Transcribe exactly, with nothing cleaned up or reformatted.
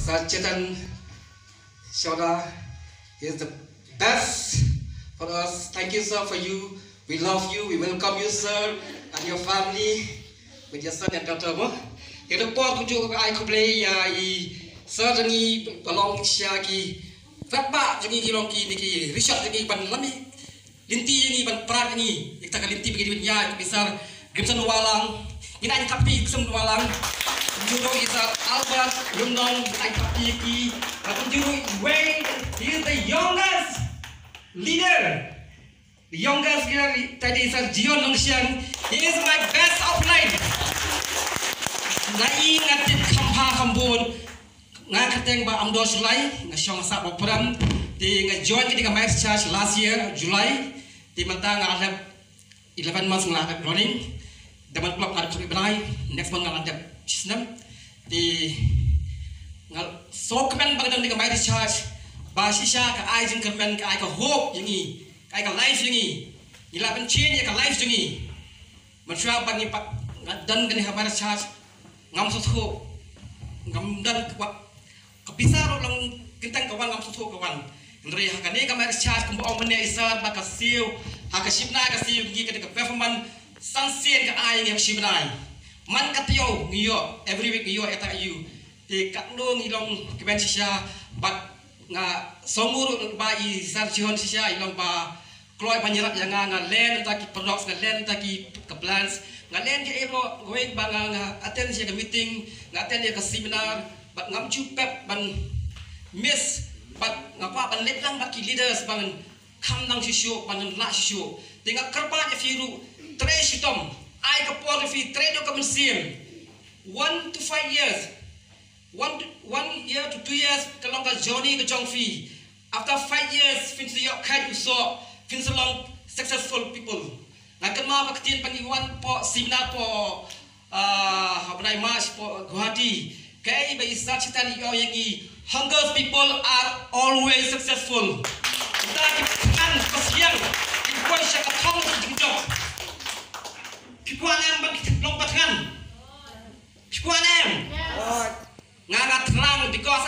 Sir Chetan Sharda is the best for us. Thank you, sir, for you. We love you. We welcome you, sir, and your family with your son and daughter. Mo, ïa ka por kumjuh ka ai khublei ïa i sir jong ngi ba long sha ki, rat ba jong ngi ki long ki ni ki research jong ngi ban lami lynti ïa ngi ban prat ïa ngi. Ïa kata ka lynti ba ngi dei ban ïa i sir Grimson Wahlang. Ngin ai thap ïa i Grimson Wahlang. Kumjuh ruh i sir Albert Lyngdoh, ngin ai thap ïa ki. Bad kumjuh ruh i wei, he is the youngest leader. The youngest leader, ta dei i sir Jion Nongshang. He is my best offline. Nga i nga tip kham bha kham bun. Nga kyrteng Bah Amdor Shullai, nga shong ha Sahbaprem. Te nga join ka dei ka Myer Church last year July. Te mynta nga la dep eleven months nga la dep running. Da man klop nga dep khatwei bnai, next month nga la dep shisnem. Te nga sngewkmen ba nga don dei ka Myer Church, ba shisha ka ai jingkyrmen, ka ai ka hope ïa ngi, ka ai ka life ïa ngi. Ngi lah ban change ïa ka life jong ngi. Mynshuwa ba ngi pat nga don kane ha Myer Church, ngam sngewthuh, ngam don ka, ka pisa ruh long kynthang ka wan, ngam sngewthuh ka wan. Hynrei ha kane ka Myer Church kumba ong mynne i sir ba ka siew, ha ka shi bnai ka siew ngi ka dei ka performance san sien ka ai ngi ha ka shi bnai. Man ka taïew ngi ïoh, every week ngi ïoh ïa ta ïa u. Te katno ngi long kmen shisha, bad nga sngewnguh ruh ba i sir Jion shisha i long ba kloi ban ïarap ïa nga, nga len ta ki products, nga len ta ki, ka plans, nga len ki ero, wei ba nga, nga attend ïa ka meeting, nga attend ïa ka seminar, bad ngam ju pep ban miss, bad nga kwah ban leit lang bad ki leaders ban kham nang shisha, ban lah shisha. Te nga kyrpad ïa phi ruh, trei shitom, ai ka por ïa phi, trei da ka mynsiem. One to five years, one to, one year to two years ka long ka journey ka jong phi. After five years phin sa ïoh kheit u soh, phin sa long successful people. Nga kynmaw ka ktien ba ngi wan hapoh seminar hapoh, ah, ha bnai March hapoh Guwahati. Kaei ba i sir Chetan i ong ïa ngi, hungers people are always successful. Kita ki pathan, ki pasiang, ki poi sha ka thong ka jingjop. Ki kwah ne em ban ki long pathan? Ki kwah ne em? Nga, nga thrang because